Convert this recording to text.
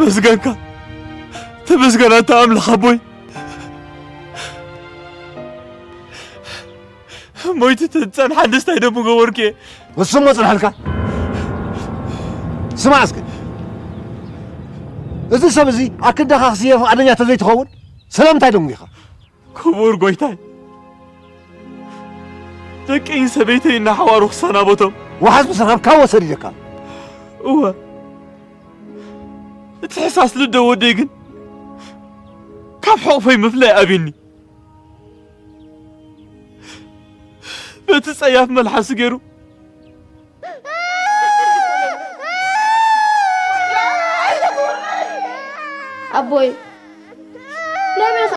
ተመስገንካ፣ ተመስገን ኣንታ ኣምላኽ ኣቦይ። ሞይቱ ተዝጸንሓ ንስታይ ደሞ ገበርኩ እየ። እሱ እሞ ጽንሓልካ። ስማዕ እስከ፣ እዚ ሰብ እዚ ኣክንዳኻ ክስየ ፍቓደኛ ተዘይትኸውን ስለምንታይ ደንጒኻ? ክቡር ጎይታይ፣ ደቀይን ሰበይተይን ንሓዋሩ ክሰናበቶም። ወሓዝ ምስ ረኸብካ ወሰድ ኢለካ። እወ፣ እቲ ሕሳስ ልደ ወደይ ግን ካብ ሕቑፈይ ምፍላይ ኣብዩኒ። በቲ ጸያፍ መልሓሱ ገይሩ ኣቦይ፣